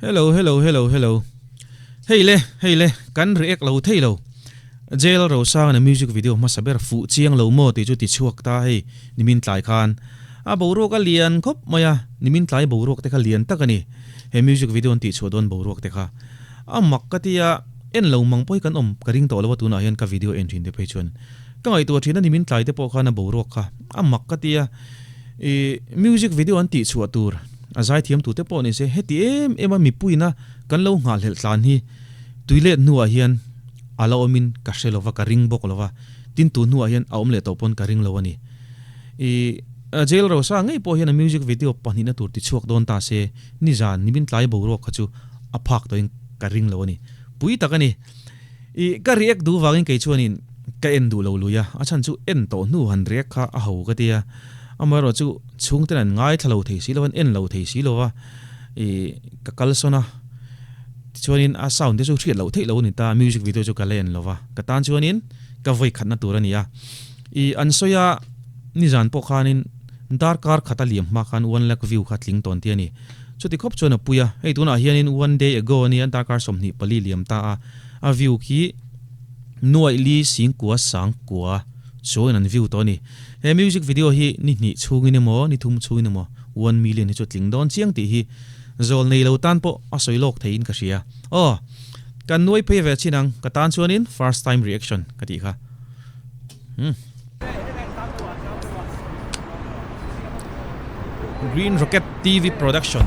Hello hello hello hello Hei le hei le kan react lo thei lo Jail Rosangana music video hmasa ber fuh chiang lo maw tih chu ti chhuak ta hei nimin tlai khan a boruak a lian khawp mai a nimin tlai boruak te kha lian tak a ni he music video an tih chhuah dawn boruak te kha a mak ka tia en lo mang pawh hi kan awm ka ring tawh lo a tunah hian ka video en thin te phei chuan ka ngaihtuah thin a nimin tlai te pawh khan a boruak kha a mak ka tia ih music video an tih chhuah tur a zaithiam tu te pawh ni se heti em em a mipuina kan lo nghahhlelh tlan hi tuilet hnuah hian a la awmin ka hre lova ka ring bawk lova tin tu hnuah hian a awm leh tawh pawn ka ring lo a ni. Ih Jail Rosa ngei pawh hian a music video pahnihna tur tichhuak dawn ta se nizan nimin tlai boruak kha chu a phak tawhin ka ring lo a ni. Pui tak a ni. Ih ka react duh vangin kei chuanin ka en duh lo lui a, a chhan chu en tawh hnu han react kha a ho ka ti a, amaherawh chu chhungten an ngaithla lo thei si lo an en lo thei si lo va ih ka kalsawn a. Tichuanin a sound te chu hriat loh theih loh a ni ta, music video chu ka la en lo va, ka tan chuanin ka vawi khatna tur a ni a. Ih an sawi a, nizan pawh khanin darkar khat a liam hma khan one lakh view kha tling tawn ti a ni. Chuti khawp chuan a pui a, hei tunah hianin one day ago a nia darkar 24 liam ta a, a view khi nuaih li sing kua sang kua chuangin an view tawh a ni. He music video hi ni hnih chhungin emaw ni thum chhungin emaw one million hi chu a tling dawn chiang tih hi Zawl nei lo tan pawh a sawi lawk theiin ka hria. Aw, kan nuai phei ve chin ang, ka tan chuanin first time reaction ka tih kha. Hmm. Green Rocket TV Production.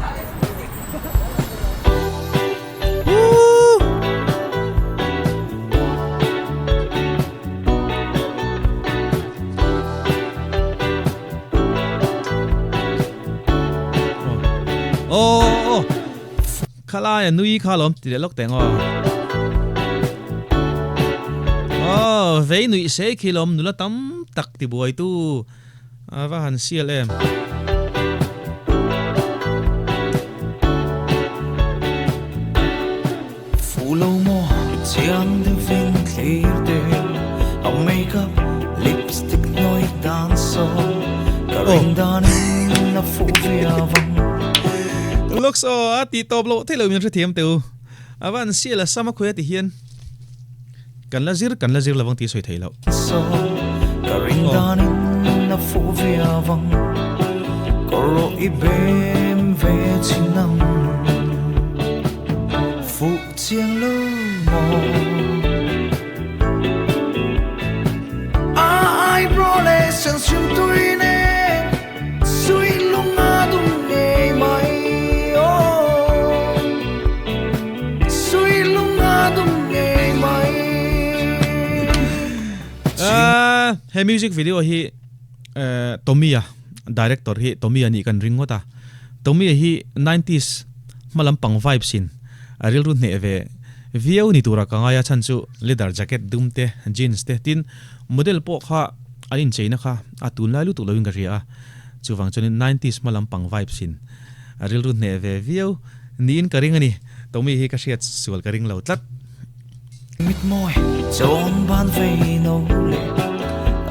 Aw khalai a nui kha lawm ti leh lawk teng aw. Aw vei nuih sei khi lawm nula tam tak ti buai tu a va han sial em. Fu lo maw chiang deuhin thlir te A makeup lipstick hnuai dan saw Ka ring danin a fuh ve avang Looks aw a tih tawp loh theih loh min hrethiam teh u. A van sial a sam a khawi a ti hian kan la zir kan la zir lovang tih a sawi theih loh. Saw ka ring danin a fuh ve avang Ka rawh i bem ve chin ang. Fuh chiang lo maw A eyebrow leh sen hrim tui nen Sui lung a dum ngei mai aw Sui lung a dum ngei mai He music video hi Tommy-a director hi Tommy-a nih kan ring ngawt a, Tommy-a hi nineties hma lampang vibes in a rilru hneh ve viau ni tura ka ngai a, chhan chu leather jacket dum te, jeans te tin model pawh kha an incheina kha a tunlai lutuk loin ka hria a, chuvang chuanin nineties hma lampang vibes in a rilru hneh ve viau niin ka ring a ni, Tommy hi ka hriat sual ka ring lo tlat. Mitmawi chawn ban vei no leh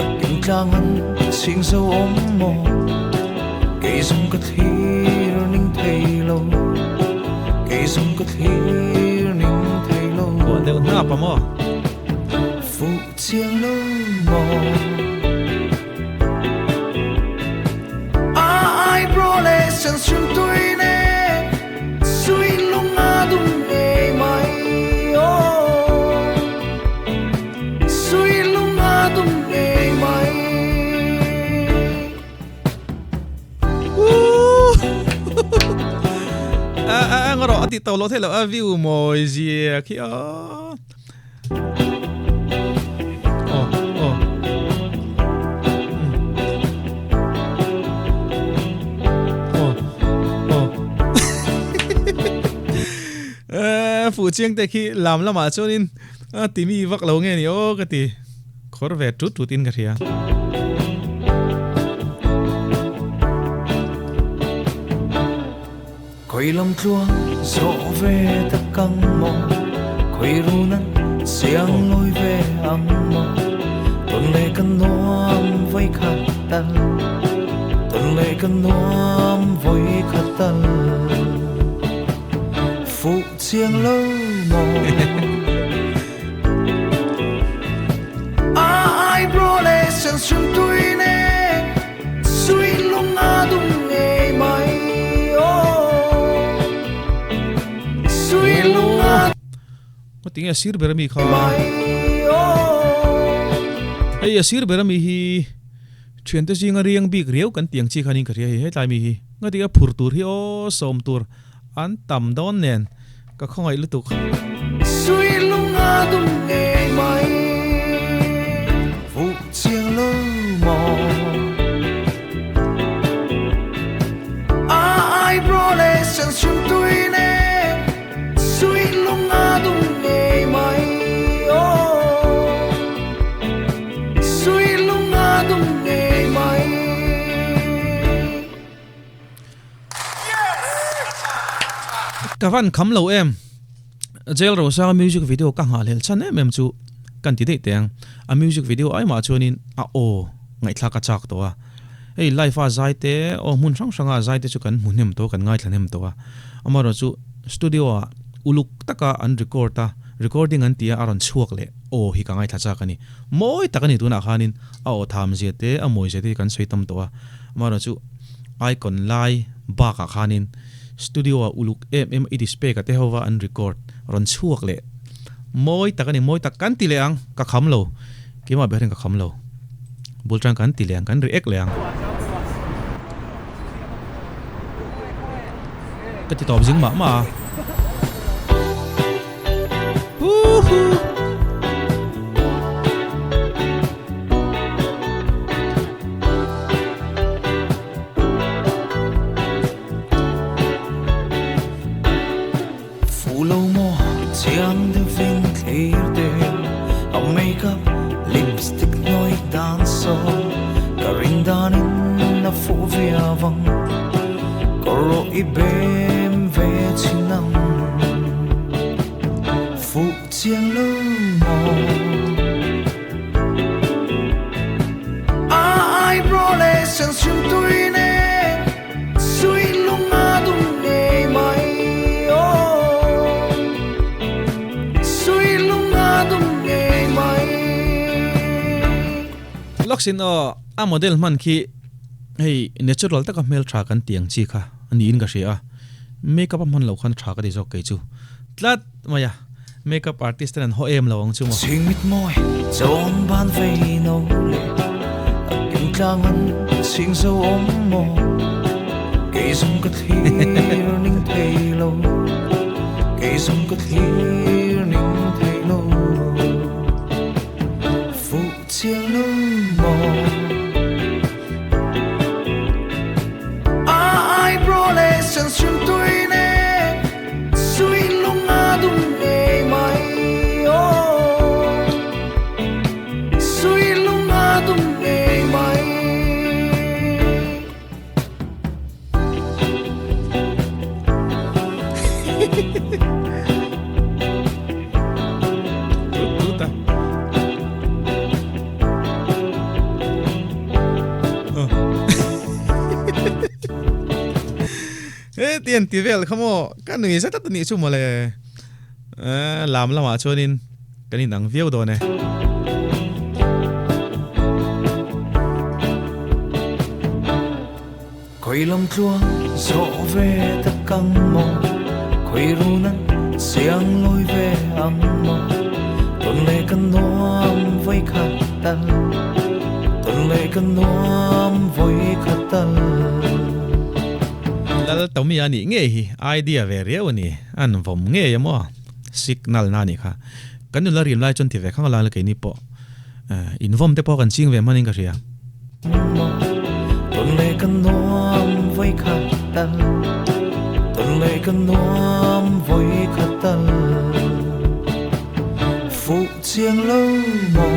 a kim tlang an chhing zo awm maw Kei zawng ka thlir ning thei lo Kei zawng ka thlir ning thei lo Kuah deuh hnap a maw? Fuh chiang lo maw A eyebrow leh sen hrim tui nen Sui lung a dum ngei mai aw Sui lung a dum ngei mai. A a a ngarawh a tih tawh loh theih loh a view mawi zia khi aw. Aw aw. Aw aw. Eh fuh chiang te khi lam lamah chuanin a ti mi vak lo nge ni aw ka ti khawr ve tut tut in ka hria. Khawi lam tluang zawh ve tak ang maw Khawi runan siang lawi ve ang maw Tawn leh ka nuam vawi khat tal Tawn leh ka nuam vawi khat tal. Fuh chiang lo maw? A eyebrow leh sensium tui nen Sui lung a dum ngei mai aw Sui lung a Ngaw tinge a sir ber ami kha? Hei a sir ber ami hi thiante zinga riang bik riau kan tiang chi khanin ka hria hei hetlai mi hi. Ngaw tinge a phur tur hi aw sawm tur an tam dawn nen ka khawngaih lutuk. Sui lung a dum ngei mai Fuh chiang lo maw A eyebrow leh sensium tui nen Sui lung a dum ngei mai aw Sui lung a dum ngei mai. Ka van kham lo em. Jail Rosanga music video ka nghahhlel chhan em em chu kan ti daih teh ang. A music video ai mah chuanin a aw ngaihthlak a chak tawh a. Hei live a zai te aw hmun hrang hranga zai te chu kan hmu hnem tawh a kan ngaithla hnem tawh a. Amaherawh chu studio ah uluk taka an record a, recording an ti a a rawn chhuak leh aw hi ka ngaithla chak a ni. Mawi tak a ni tunah khanin a aw tham zia te a mawi zia te hi kan sawi tam tawh a. Amaherawh chu icon lai bakah khanin studio ah uluk em em i display ka te ho va an record rawn chhuak leh mawi tak a ni mawi tak kan ti leh ang ka kham lo keimah ber hian ka kham lo bul tang kan ti leh ang kan react leh ang ka ti tawp zing mah mah a huhu. Fuh lo maw chiang deuhin thlir te A makeup lipstick hnuai dan sawn Ka ring danin a fuh viau ang Ka rawh i bem ve chin ang Fuh chiang lo maw A eyebrow leh sensium tui nen Sui lung a dum ngei mai aw Sui lung a dum ngei mai. Laksin aw a model hman khi hei natural taka hmel tha kan tih ang chi kha a niin ka hria a, makeup a hman loh khan tha ka ti zawk kei chu tlat mai a, makeup artist ten an haw em lo ang chu maw. Chhingmit mawi chawn ban vei no leh a kim tlang an chhing zo awm maw kei zawng ka thlir ning thei lo kei zawng ka thlir ning thei lo fuh chiang lo maw a eyebrow leh sensium tui nen Sui lung a dum ngei mai aw Sui lung a dum ngei mai. He tian ti vel kha maw ka nui zet a nih chu mawle lam lamah chuanin kan inang viau dawn e. Khawi lam tluang zawh ve tak ang maw Khawi run an siang lawi ve ang maw Tawn leh ka nuam vawi khat tal Tawn leh ka nuam vawi khat tal. Lal Tommy a nih ngei hi idea ve riau a ni, an vawm ngei a maw? Signal na a nih kha. Kan nula rim lai chuan ti ve khang alai la keini pawh invawm te pawh kan ching ve hmanin ka hria. Tawn leh ka nuam vawi khat tal Tawn leh ka nuam vawi khat tal Fuh chiang lo maw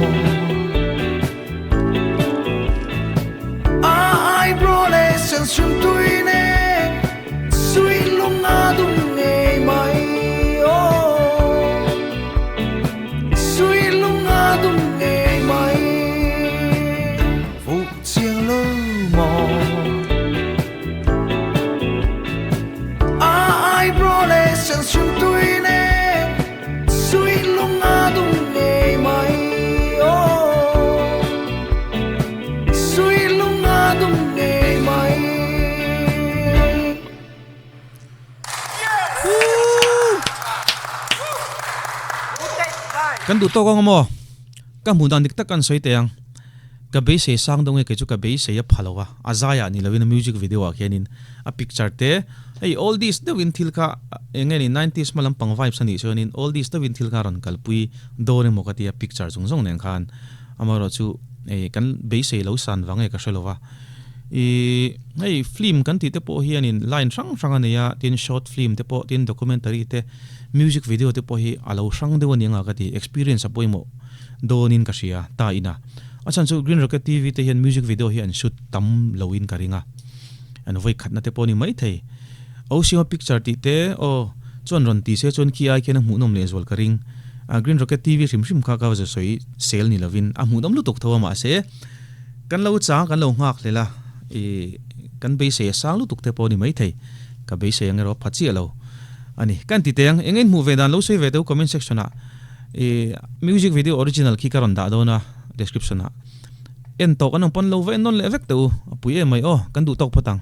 A eyebrow leh sensium tui nen Sui lung a dum ngei mai aw Sui lung a dum ngei mai Fuh chiang lo maw A eyebrow leh sensium tui. Kan duh tawk ang maw? Ka hmuh dan dik tak kan sawi teh ang. Ka beisei sang deuh nge kei chu ka beisei a pha lo a, a zaiah ni loin a music video ah khianin a picture te hei oldies deuhin thil kha eng nge ni nineties hma lampang vibes a nih chuanin oldies deuhin thil kha a rawn kalpui dawn emaw ka tia picture chung zawng nen khan amaherawh chu hei kan beisei lo san vang nge ka hre lo va ih hei film kan tih te pawh hianin line hrang hrang a nei a tin short film te pawh tin documentary te music video te pawh hi a lo hrang deuh a ni anga ka ti experience a pawimawh dawnin ka hria ta ina. A chhan chu Green Rocket TV te hian music video hi an shoot tam loin ka ring a, an vawi khatna te pawh a ni maithei. Osiama picture tih te aw chuan rawn ti se chuan khi ai khian a hmuhnawm lehzual ka ring. Green Rocket TV hrim hrim kha ka va sawi sel ni lovin a hmuhnawm lutuk tho a mahse kan lo chang kan lo nghak hlel a i kan beisei a sang lutuk te pawh a ni maithei. Ka beisei ang erawh pha chiah lo a ni. Ka inti teh ang, eng engin hmuh ve dan lo sawi ve teh u comment section ah. I music video original khi ka rawn dah dawn a description ah en tawh kan awm pawn lo va en nawn leh vek teh u a pui em mai aw kan duh tawk phawt ang.